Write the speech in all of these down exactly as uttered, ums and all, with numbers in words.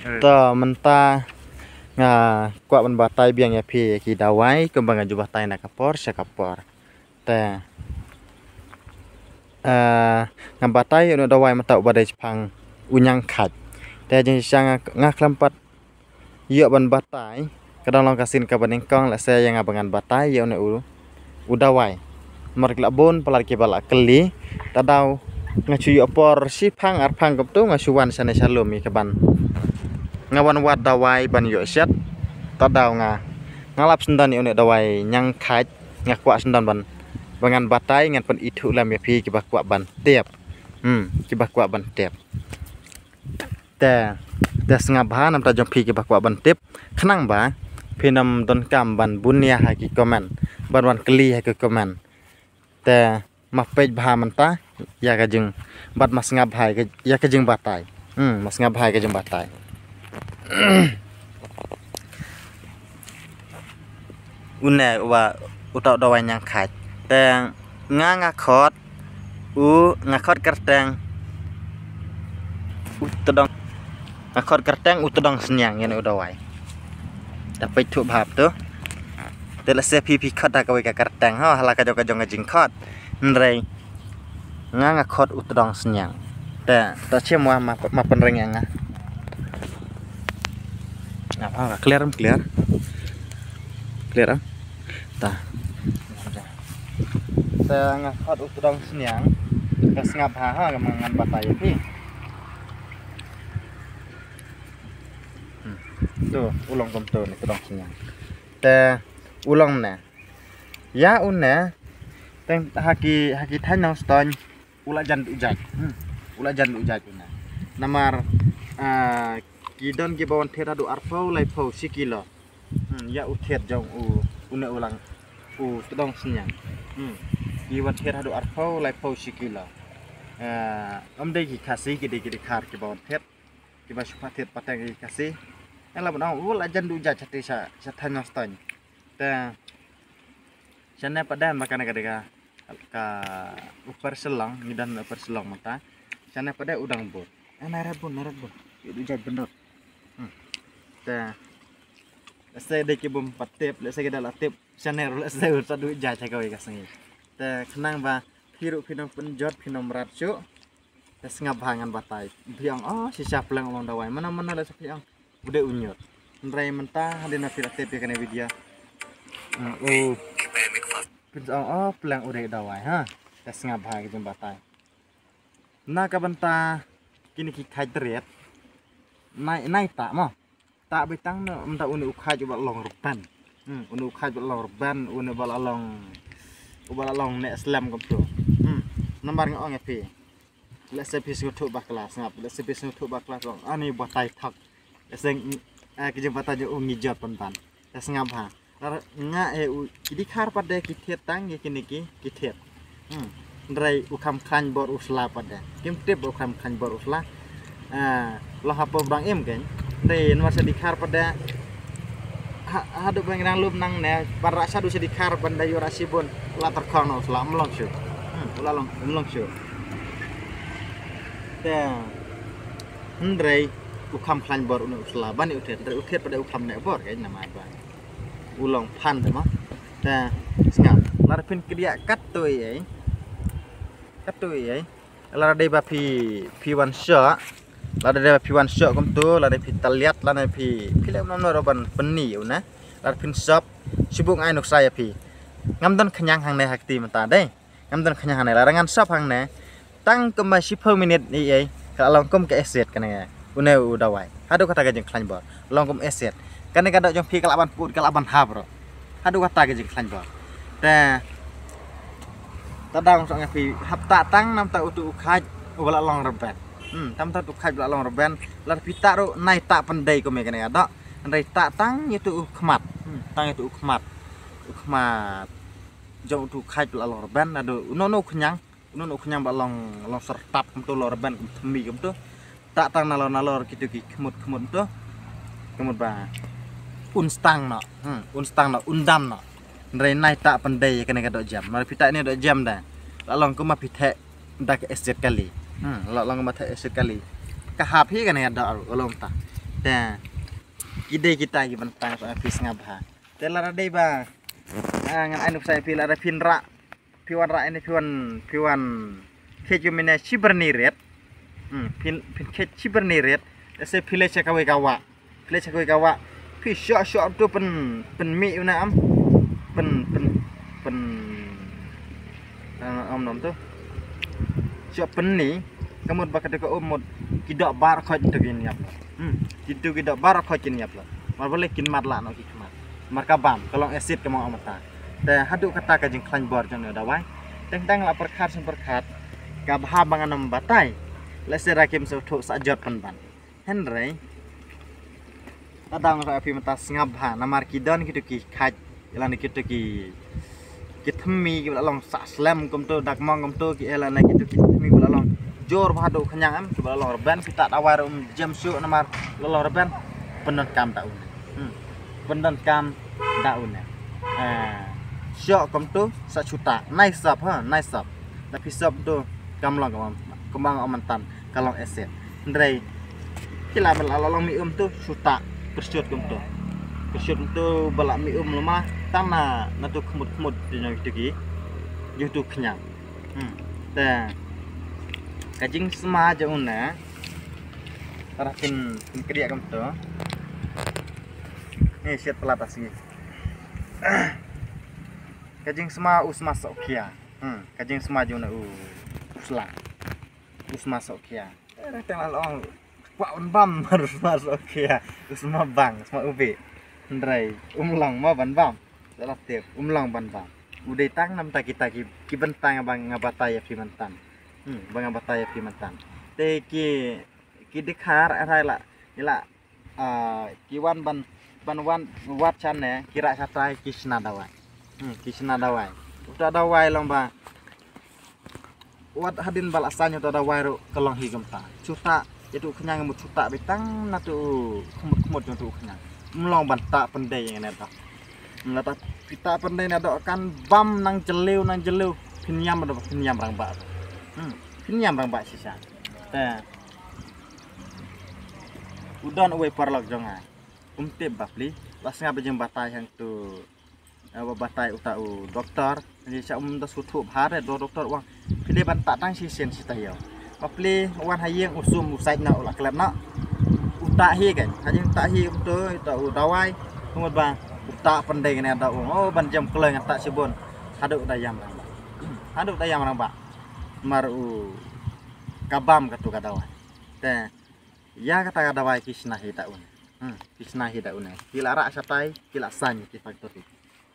To mynta nga kwah ban batai biang ïa phi ïa ki dawai kumba nga ju batai na ka por sha ka por. Te eh, nga batai ïa une u dawai mynta uba dei shaphang u ñiangkhait. Te jingshisha nga, nga khlem pat ïoh ban batai, ka dang long ka sien kaba nyngkong, lehse ïa nga ba ngan batai ïa une u, u dawai. Namar ki la bun palat kiba la kylli, ta daw nga shu ïoh por shiphang arphang kumto nga shu wan shane sha lum ïa kaban, nga wan wad dawai ban ïoh shet. Ta daw nga, nga lap sendon ïa une u dawai ñiangkhait, nga kwah sendon ban, ba ngan batai, ngan pynithuh lem ïa phi kiba kwah ban tip. Hmm, kiba kwah ban tip. Te, te sngap bha namar jong phi kiba kwah ban tip. Khnang ba phin ym donkam ban bun ïa ha ki comment, ban wan kylli ha ki comment. Te ma peit bha mynta ïa ka jing, bad ma sngap bha ïa ka jingbatai. Hmm, ma sngap bha ïa ka jingbatai. Une uba, uta u dawai ñiangkhait. Te nga, nga khot u, nga khot kyrteng u tdong, nga khot kyrteng u tdong sniang ïa une u dawai. Te peit thuh bha to. Te lehse phi phi khot da kawei ka kyrteng ho, ha la ka jong ka jong ka jingkhot. Hynrei nga, nga khot u tdong sniang. Te, to shem wa ma, ma pynreng ïa nga. Nga pha ka clear, clear. Clear, ah? Ta. Te nga khot u tdong sniang. Ka sngap bha ha, ka ma ngan batai ïa phi. Hmm. To, u long kumto une u tdong sniang. Te, u long ne. Ïa une, teng ha ki, ha ki thaiñ Nongstoiñ, u la jan duh jait. Hmm. U la jan duh jait une. Namar, ah, ki don kiba wan thied haduh arphew, laiphew, shi kilo. Hmm, ïa u thied jong u, une u lang, u tdong sniang. Hmm. Ki wan thied haduh arphew, laiphew, shi kilo. Ah, ym dei ki Khasi, ki dei ki dkhar kiba wan thied. Kiba shu pat thied pateng ïa ki Khasi. Ïa la ban ong, u la jan duh jait shatei sha, sha thaiñ Nongstoiñ. Te shane pat dei ba kane ka dei ka, ka Upper Shillong, ngi don Upper Shillong mynta. Shane pat dei u dang bun. Eh, nai rat bun, nai rat bun. Ïa duh jait bun dot. Hmm. Te lehse dei ki bym pat tip, lehse ki da la tip. Shane ruh lehse u sa duh jait ha kawei ka sngi. Te khnang ba phi ruh phin ym pynjot, phin ym rat shuh. Te sngap bha ngan batai. Phi ong, oh, shisha pleng u long dawai. Mano mano lehse phi ong, u dei u ñiut. Hynrei mynta hadien ba phi la tip ïa kane video, hmm, u, phin sa ong, oh, pleng u dei dawai ha. Te sngap bha ka jingbatai. Na ka bynta kine ki khait rit, nai, nai tah mo. Tah beit tang na mynta une u khait uba la long rben. Hmm, une u khait uba la long rben, une uba la long, uba la long neh slem kumto. Hmm, namar nga ong ïa phi, lehse phi sngewthuh bakla, sngap, lehse phi sngewthuh bakla, ong ani batai thok. Lehse, eh, ki jingbatai jong u ngi jot pynban. Te sngap bha. Lar nga, eh, u, ki dkhar pat de ki thied tang ïa kine ki, ki thied. Hmm. Hynrei u kham khlaiñ bor u sla pat de. Kim tip u kham khlaiñ bor u sla. Ah, long hapoh Brong Im kein. Hynrei namar sha dkhar pat de, ha, haduh ban nang lum nangne, ban rah shaduh sha dkhar ban da ïoh rah shibun, la tyrkhong noh u sla, ym long shuh. Hmm, u la long, ym long shuh. Te hynrei u kham khlaiñ bor une u sla ban ïa u thied, hynrei u thied pat de u kham neh bor kein namar ba u long phan de mo. Te sngap, lada phin kdiah katto ei ei, katto ei ei, lada dei ba phi, phi wan shoh, lada dei ba phi wan shoh kumto, lada phi taliat, lada phi, phi leh mano mano ruh ban pyni ïa u ne, lada phin sop, shu buh ai nuksa ïa phi. Ngam don khñiang hangne ha kti mynta dei. Ngam don khñiang hangne, lada ngan sop hangne, tang kumba shiphew minit ei ei, ka la long kum ka acid kane, une u dawai. Haduh kata ka jingkhlaiñ bor, long kum acid. Kane ka doh jong phi ka lah ban put, ka lah ban hap ruh. Haduh kata ka jingkhlaiñ bor. Te, ta dang song phi hap tah tang namar utu u khait uba la long rben. Hmm, tang utu u khait uba la long rben, lada phi tah ruh nai tah pyndei kum ïa kane ka doh. Hynrei tah tang ïa utu u khmat. Hmm, tang ïa utu u khmat. U khmat jong utu u khait uba la long rben, naduh uno uno u khñiang, uno uno u khñiang ba long, long syrtap kumto, long rben kum thymmai kumto. Tah tang nalor nalor kito ki khmut khmut to. Khmut ba un stang noh. Hmm, un stang noh, un dam noh. Hynrei nai tah pyndei ïa kane ka doh jem. Namar phi tah ïa kane ka doh jem da, la long kumba phi theh da ka acid kali. Hmm, la long kumba theh acid kali. Ka hap hi kane ka doh ruh, ka long ta. Te ki dei kita ki bynta, phi sngap bha. Te lada dei ba, ah, ngan ai nuksa ïa phi, lada phin rah, phi wan rah ine, phi wan, phi wan kheit ïa u mine shi byrni rit. Hmm, phin, phin kheit shi byrni rit. Lehse phi leit sha kawei ka wah, phi leit sha kawei ka wah, phi shoh shoh tu pyn, pynmih ïa u ne em, pyn, pyn, pyn, eh, em nom tu. Shoh pynni, ka mut ba ka dei ka um mut ki doh baroh khoit tu kin ïap. Hmm, kitu ki doh baroh khoit kin ïap. Mar balei? Kin matlah noh ki khmat. Mar ka bam, ka long acid, ka mong ong mynta. Te haduh katta ka jingkhlaiñ bor jong une u dawai. Teng teng la pyrkhat shen pyrkhat, ka bha ba ngan ym batai. Lehse da kim sngewthuh, sa jot pynban. Hynrei, ta dang sa phi mynta sngap bha, namar ki don kitu ki khait, lane kitu ki, ki thymmai kiba la long sah slem kumtu, dak mong kumtu, ki, lane kitu ki thymmai kiba la long jur bha haduh khñiang em, kiba la long rben, phi tah dawai ruh ym jem shuh namar la long rben. Pyndonkam da une. Hmm. Pyndonkam da une. Eh, shoh kumtu, sa shu tah. Nai sop, ha, nai sop. Da phi sop tu, kam long, kam long, kam long mynta, ka long acid. Hynrei ki la, ba la long mih um tu, shu tah pyrshut kumtu. Pyrshut kumtu ba la mih um lama, tang na, na tu khmut khmut jong kitu ki, jong tu khñiang. Hmm. Te ka jingsma jong une, para pyn, pynkdiah kumtu. Ni shet pala ta sngi. Ka jingsma u sma sohkhia. Hmm, ka jingsma jong une u, u sla. U sma sohkhia. Eh, teng la long, kwah ban bam, mar u sma sohkhia. U sma bang, u sma ubi. Hynrei um long mo ban bam. Lada tip, um long ban bam. U dei tang namar kita ki, ki bynta ba nga batai ïa phi mynta. Hmm, ba nga batai ïa phi mynta. Te ki, ki dkhar, arai la, la, ah, ki wan ban, ban wan, wat shane, ki rah shatai, ki shna dawai. Hmm, ki shna dawai. Uta dawai long ba, wat hadien ba la saiñ uta dawai ruh ka long hi kumta. Shu tah ïa tu khñiang, mut shu tah beit tang na tu khmut khmut jong tu khñiang. Um long ban tah pyndei ïa ngane da. Lada phi tah pyndei na doh kan bam nang jylliew, nang jylliew. Phin ïam da, phin ïam rangbah. Hmm, phin ïam rangbah shisha. Te u don uwei paralok jong nga. Um tip bapli, la sngap ba jingbatai hangtu, eh, ba batai uta u doktor. Ngi sha um da sngewthuh bha re, do doktor u ong phi dei ban tah tang shisien shi taïew. Bapli u wan ha ïing u sum u sait noh, u la klet noh. U tah hi kan, ha jingtah hi um tu uta u dawai. Kumut ba u tah pyndei ngane da u ong, oh, ban jem kloi ngan tah shibun. Haduh da ïam rangbah. Haduh da ïam rangbah. Mar u ka bam katu ka dawai. Te ïa kata ka dawai ki shna hi da une. Hmm, ki shna hi da une. Ki la rah shatai, ki la saiñ ki factory.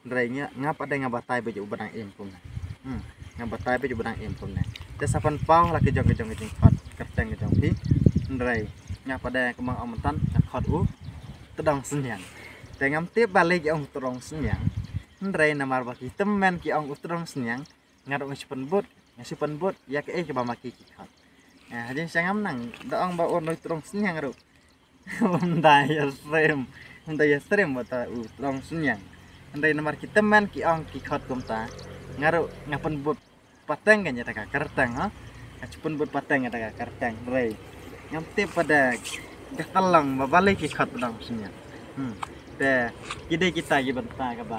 Hynrei nga, nga pat de nga batai beit u ba dang im kumne. Hmm, nga batai beit u ba dang im kumne. Te sa pynpaw la ki jong ki jong ki jingkhot kyrteng ki jong phi. Hynrei nga pat de kumba ong mynta nga khot u tdong synñiang. Te ngam tip balei ki ong tdong synñiang. Hynrei namar ba ki tymmen ki ong u tdong synñiang. Nga ruh nga shu pynbud, nga shu pynbud ïa kaei kaba ma ki ki khot. Ha jingshisha ngam nang da ong ba un dei u tdong synñiang ruh. Um da ïasyriem, um da ïasyriem ba uta u tdong synñiang. Hynrei namar ki tymmen ki ong ki khot kumta, nga ruh nga pynbud pateng kan ïa kata ka kyrteng, ha. Nga shu pynbud pateng ïa kata ka kyrteng, hynrei ngam tip pat de ka tdong ba balei ki khot tdong synñiang. Hmm. Te ki dei kita ki bynta kaba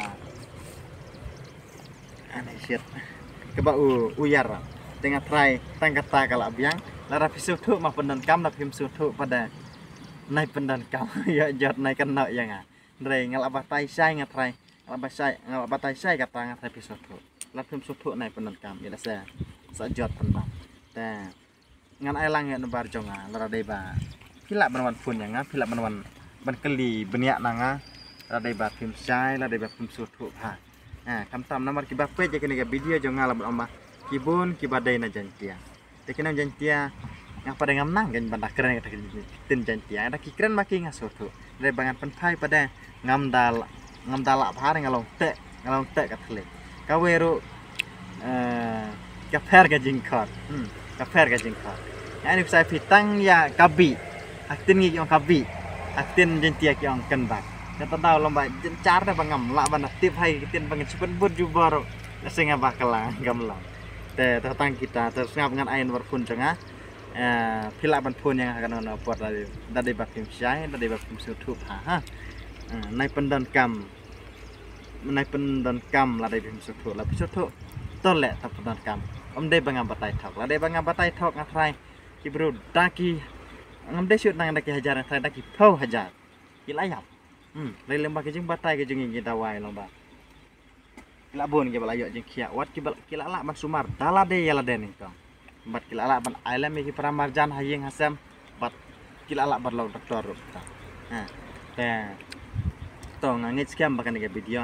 Ane shit. Kaba u, u ïar. Te nga trai tang kata ka la biang. Lada phi sngewthuh ma pyndonkam, lada phim sngewthuh pat de nai pyndonkam. Ïa jot nai kynnoh ïa nga. Hynrei nga la batai shai nga trai. Nga la batai shai, nga la batai shai kata nga trai phi sngewthuh. Lada phim sngewthuh nai pyndonkam. Ïa lehse sa jot pynban. Te ngan ai lang ïa u number jong nga, lada dei ba phi lah ban wan phone ïa nga, phi lah ban wan ban kylli bniah na nga, lada dei ba phim shai, lada dei ba phim sngewthuh bha. Ha, khamtam namar kiba peit ïa kane ka video jong nga la ban ong ba ki bun kiba dei na Jaiñtia. Te ki nong Jaiñtia nga pat de ngam nang kein ban da kren kata ka ktien Jaiñtia, da ki kren ma ki nga sngewthuh. Dei ba ngan pynphai pat de ngam da la, ngam da lah bha, nga long teh, nga long teh ka thylliej. Kawei ruh, eh, ka pher ka jingkhot. Hmm, ka pher ka jingkhot. Nga ai nuksa ïa phi tang ïa ka bih. Ha ktien ngi ki ong ka bih. Ha ktien Jaiñtia ki ong kynbat. Kata daw lem ba jynjar da ba ngam lah ban da tip hi ka ktien ba ngan shu pynbud jubor. Lehse nga bakla ngam lah. Te, te tang kita, te sngap ngan ai number phone jong nga. Ah, phi lah ban phone ïa nga ha kano kano por da dei, da dei ba phim shai, da dei ba phim sngewthuh ha, ha. Ah, nai pyndonkam, nai pyndonkam la dei ba phim sngewthuh, la phim sngewthuh. To leh, to pyndonkam. Ym dei ba nga batai thok, la dei ba nga batai thok nga trai. Ki briew da ki, ngam dei shu nang da ki hajar, nga trai da ki phew hajar. Ki la ïap. Hmm, lei lem ba ki jingbatai ki jingïa dawai long ba ki la bun ki ba la ïoh jingkhiah, wat ki ba ki la lah ban sumar da lade ïa lade nyngkong. Bad ki la lah ban ai lem ïa ki para marjan ha ïing ha sem, bad ki la lah ban long doktor ruh ta. Ha. Te to nga ngeit skhem ba kane ka video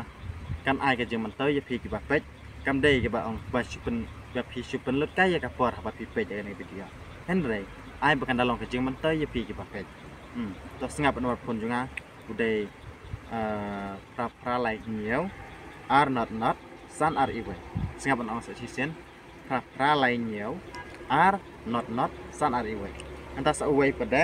kan ai ka jingmyntoi ïa phi ki ba peit. Kam dei ki ba ong ba shu pyn, ba phi shu pynlut kai ïa ka por haba phi peit ïa kane ka video. Hynrei ai ba kan da long ka jingmyntoi ïa phi ki ba peit. Hmm. To sngap ban phone jong nga. U dei, ah, phra phra lai hynñiew, ar not not, san ar iwei. Sngap ban ong sa shisien, phra phra lai hynñiew, ar not not, san ar iwei. Hangta sa uwei pat de,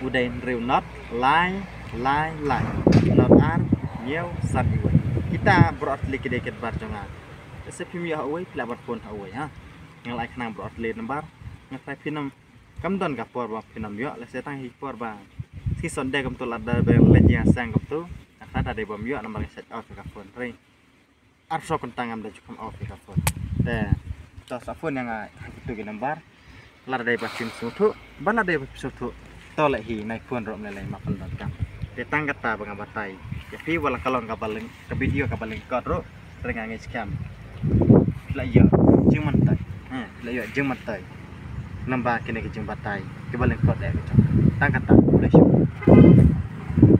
u dei hynriew not, lai, lai, lai, not ar, hynñiew, san iwei. Kita baroh ar tylli ki dei ki number jong nga. Lehse phim ïoh ha uwei, phi lah ban phone ha uwei, ha. Nga la ai khnang baroh ar tylli number. Nga trai phin ym, kam don ka por ba phin ym ïoh, lehse tang hi por ba sngi Sunday kumtu lada ba leit ïing seng kumtu. Nga trai da dei bym ïoh number nga shait off ïa ka phone. Hynrei arphew kynta ngam da ju kham off ïa ka phone. Te to sa phone ïa nga ha kitu ki number. Lada dei ba phim sngewthuh, ba lada dei ba phim sngewthuh, to leh hi, nai phone ruh ym lei lei, ma pyndonkam. Te tang kata ba nga batai ïa phi, wat la ka long kaba lyng, ka video kaba lyngkot ruh, hynrei nga ngeit skhem phi la ïoh jingmyntoi. Hmm, phi la ïoh jingmyntoi lyngba kine ki jingbatai kiba lyngkot eh ka jong. Tang kata, khublei shibun.